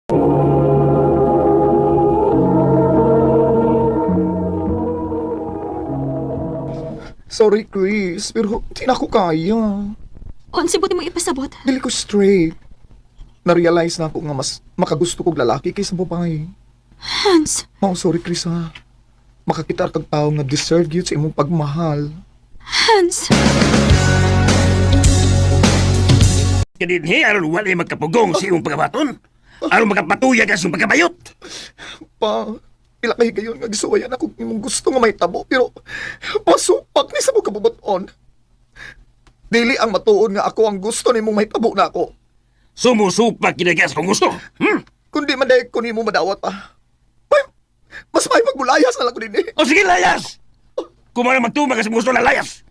Sorry, Chris, pero di na ako kaya. Unsa buti mo ipasabot? Dili ko straight. Na-realize na ako nga mas makagusto kog lalaki kaysa babae. Hans, Mao, sorry, Chris, ha. Makakita kag tao nga deserve yun sa imong pagmahal. Hans. Kadinhi, aron walay magkapugong sa iyong pagabaton. Aron makapatuya ka sa iyong pagkabayot. Pa, pila kay gayon nga gisuwayan ako imong gusto nga may tabo, pero pasupak ni sa mo kabubuton. Dili ang matuod nga ako ang gusto nimong may tabo na ako. Sumusupak kinagas kung gusto. Kundi man dahil ko nimo madawat pa. Ay, mas may magbulayas na lang ko din eh. O sige, layas! Kung mga magtuma ka sa gusto na layas!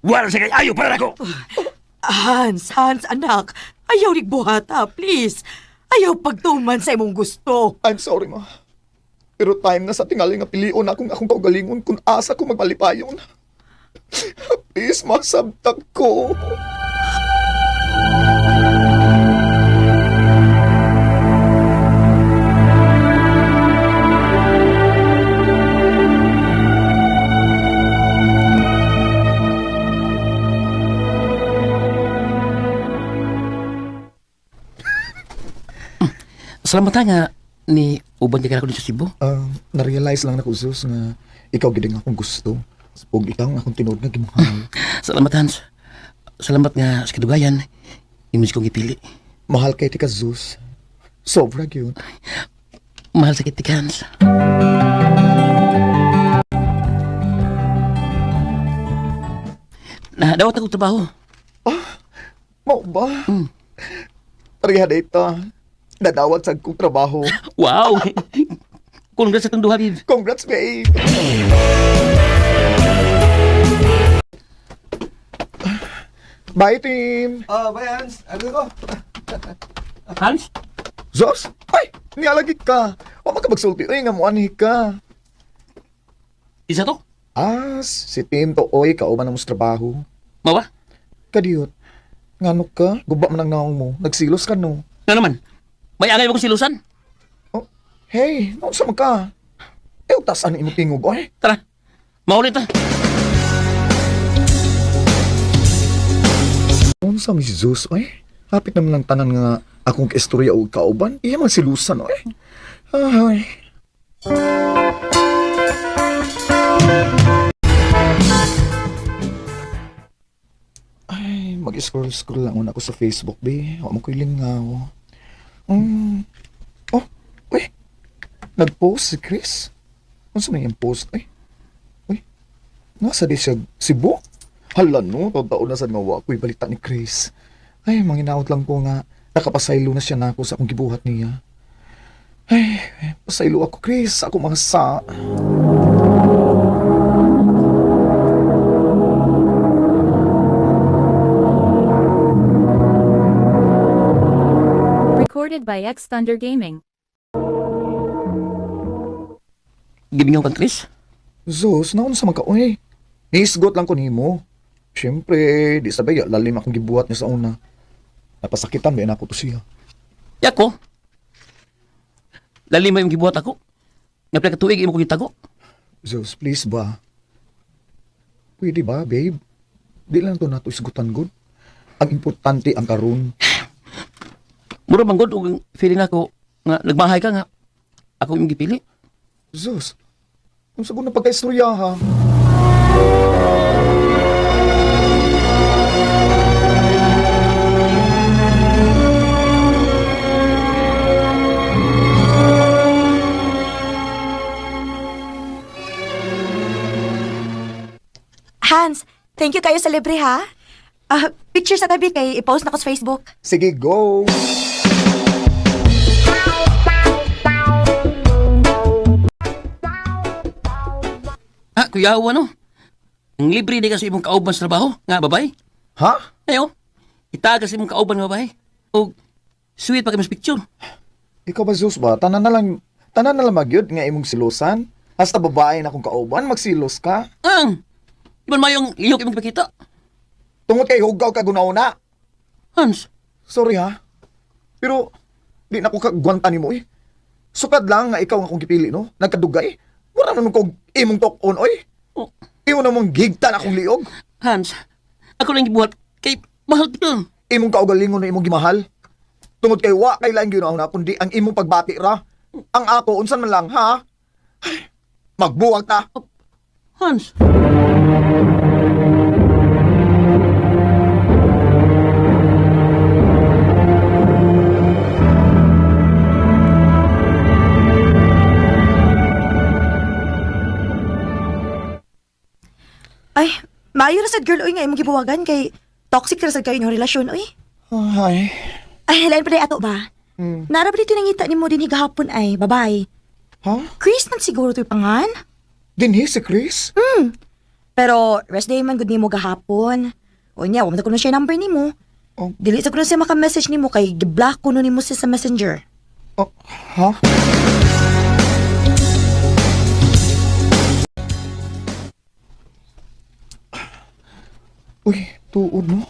Wala sa kay ayo para nako. Hans, Hans, anak. Ayaw rigbuhata, please. Ayaw pagtuman sa imong gusto. I'm sorry, ma. Pero time na sa tingali nga pilion akong akong kaugalingon kung asa ko magmalipayon. Please, masabtak ko. Salamat ha nga ni uban ka ako sa Cebu. Na-realize lang na ko, Zeus, nga ikaw gid ang akong gusto. Ug ikaw ang akong tinuod nga gimahal. Salamat Hans. Salamat nga sa kadugayan. Imus kong ipili. Mahal kay tika, Zeus. Sobra gyud. Mahal sa kitik Hans. Na, dawat akong trabaho. Mao ba? Pareha data. Nadawat sa kong trabaho. Wow! Congrats sa itong duha, babe. Congrats, babe! Bye, team! Ah, bye Hans. Ano ko? Hans? Zos? Ay! Nialagi ka! Wa man ka magsulti. Ay, nga mo ka. Isa to? Ah, si Tim to, oy, kauban na mo sa trabaho. Mawa? Kadiyot. Ngano ka? Guba man ang naong mo. Nagsilos ka, no? Nga naman. May angay mo kong silusan. Oh, hey, naunsa man ka? Eh, taas ano imong tingog, oy? Tara, maulit ta. Unsa mi si Zeus, oy? Hapit naman lang tanan nga akong kaistorya og kauban. Iya man silusan, oy. Ay. Ay, mag-scroll-scroll lang una ko sa Facebook, be. Wa mo ko'y lingaw. Mm. Oh, uy. Nag-post si Chris. Unsa man iyang post, ay? Uy. Nasa di siya Cebu? Hala no, totoo na sad nga wa ko'y balita ni Chris. Ay, manginaot lang ko nga nakapasaylo na siya nako sa akong gibuhat niya. Ay, pasaylo ako Chris, ako mga sa. Recorded by X Thunder Gaming. Gibingaw kang Chris. Zeus, naon sa magka oy. Niisgot lang ko nimo. Siyempre, di sabay lalim akong gibuhat niya sa una. Napasakitan ba na ako to siya. Yako. Lalim mo yung gibuhat ako. Nga pala katuig imo kong gitago. Zeus, please ba? Pwede ba, babe? Di lang to nato isgutan good. Ang importante ang karon. Mura man gud og feeling ako nga nagmahay ka nga. Ako yung gipili. Zeus, kung sa na pagkaistorya ha. Hans, thank you kayo sa libre ha. Ah, picture sa tabi kay i-post na ko sa Facebook. Sige, go! Ha, kuya ano? Ang libre di ka sa imong kauban sa trabaho nga babay. Ha? Ayo. Itaga sa imong kauban nga babay. Og sweet pa kay mas picture. Ikaw ba, Zeus ba? Tanan na lang magyud nga imong silosan. Hasta babae na akong kauban, magsilos ka. Ang Iban mayong lihok imong gipakita. Tungod kay hugaw ka gunauna. Hans, Sorry ha. Pero, Di na ko kagwanta nimo eh. Sukad lang nga ikaw nga akong gipili, no? Nagkadugay. Wala naman kog imong tok-on, oy. Oh. Imo namong gigtan akong liog. Hans, ako lang gibuhat kay mahal kita. Imong kaugalingon na imong gimahal. Tungod kay wa kay laing ginawa na kundi ang imong pagbati ra. Ang ako unsan man lang, ha? Ay, magbuwag ta. Hans. Ay, maayo ra sad girl oy nga imong gibuwagan kay toxic ra sad kayo inyong relasyon oy. Ay. Ay, lain pa day ato ba? Nara ba dito nangita nimo din higahapon ay, babay. Ha? Chris man siguro to'y pangan. Dinhi si Chris? Pero rest day man gud nimo gahapon. O niya, wa man ko na siya number nimo. Oh. Dili sa ko na siya maka-message nimo kay gi-block ko no nimo siya sa Messenger. Oh, ha? Uy, tuod no?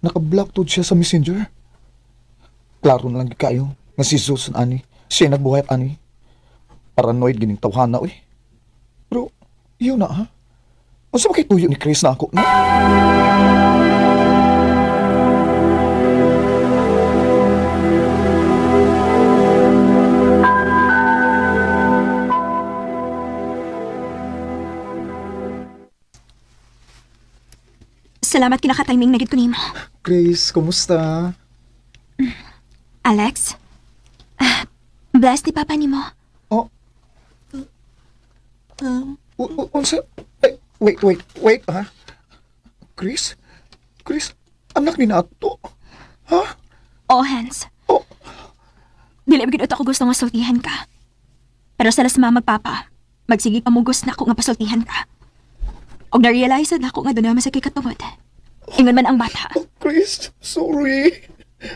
Naka-block tuod siya sa Messenger. Klaro na lang gid kayo nga si Susan ani. Siya nagbuhat ani. Paranoid gining tawhana uy. Pero, iyon na ha? Unsa ba kay tuyo ni Chris na ako, no? Salamat kinakatiming na gid ko nimo. Chris, kumusta? Alex? Ah, bless ni papa nimo. Oh. Unsa? Ay, wait, wait, wait, ha? Chris? Chris, anak ni Nato? Ha? Oh, Hans. Oh, Dili gid ako gusto nga sultihan ka. Pero sa las mama papa, magsige ka mugos na ako nga pasultihan ka. Og na-realize na ako nga doon naman sa kay katungod. Ingon man ang bata. oh, Chris, sorry.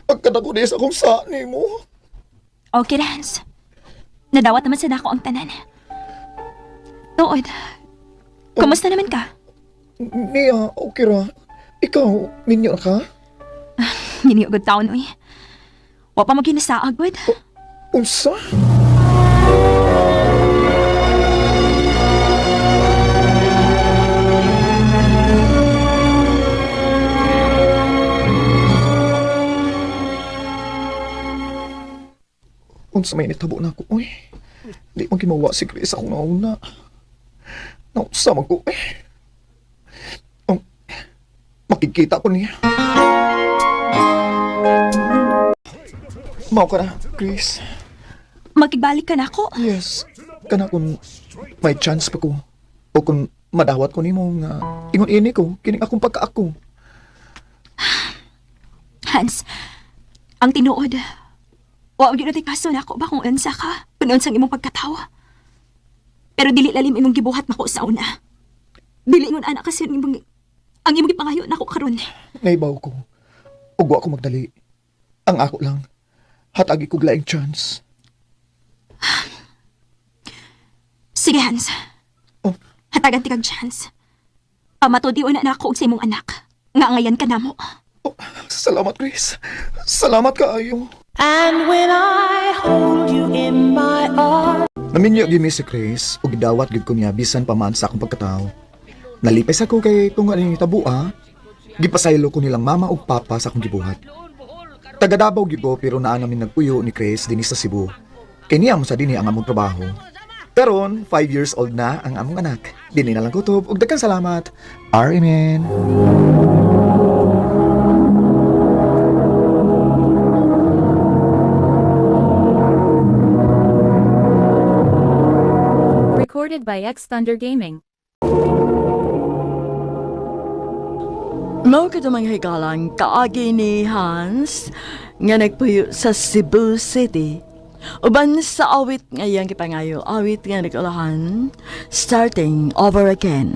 Pagkadako ni sa akong sani mo. Okay, Hans. Nadawat naman sa dako ang tanan. Tuod. Kumusta naman ka? Niya, okay ra. Ikaw, minyo na ka? Giniugod taon, uy. Wa pa mo ginasaag, gud. Unsa? Unsa may nitabo na ako, uy. Di man kimawa si Chris akong nauna. Nausa man ko, eh. Ang, makikita ko niya. Mao ka na, Chris. Makigbalik ka na ako. Yes. Kana kung may chance pa ko o kung madawat ko nimo nga ingon ini ko kining akong pagkaako. Hans, ang tinuod. Wa gyud natay kaso nako ba kung unsa ka, kung unsang imong pagkatawo. Pero dili lalim imong gibuhat nako sa una. Dili ingon anak kasi ang imong gipangayo nako karon. Naibaw ko. Ug wa ko magdali. Ang ako lang hatagi kog laing chance. Sige Hans, Oh, hatagan ti kag chance. Pamatudi una nako og sa imong anak. Nga ngayan ka namo. oh, salamat Chris. Salamat kaayo. And when I hold you in my arms, Naminyo gyud mi si Chris ug gidawat gyud ko niya bisan pa man sa akong pagkatawo. Nalipay sa ko kay tunga ni tabua. Gipasaylo ko nilang mama ug papa sa akong gibuhat. Taga Davao gyud ko pero naa namin nagpuyo ni Chris dinhi sa Cebu. Kay niya mo sa dinhi ang among trabaho. Karon, 5 years old na ang among anak. Dinhi na lang kutob ug daghang salamat. Amen. Recorded by X Thunder Gaming. Mao ka mga higalang kaagi ni Hans nga nagpuyo sa Cebu City. Uban sa awit nga iyang gipangayo, awit nga nagulahan, starting over again.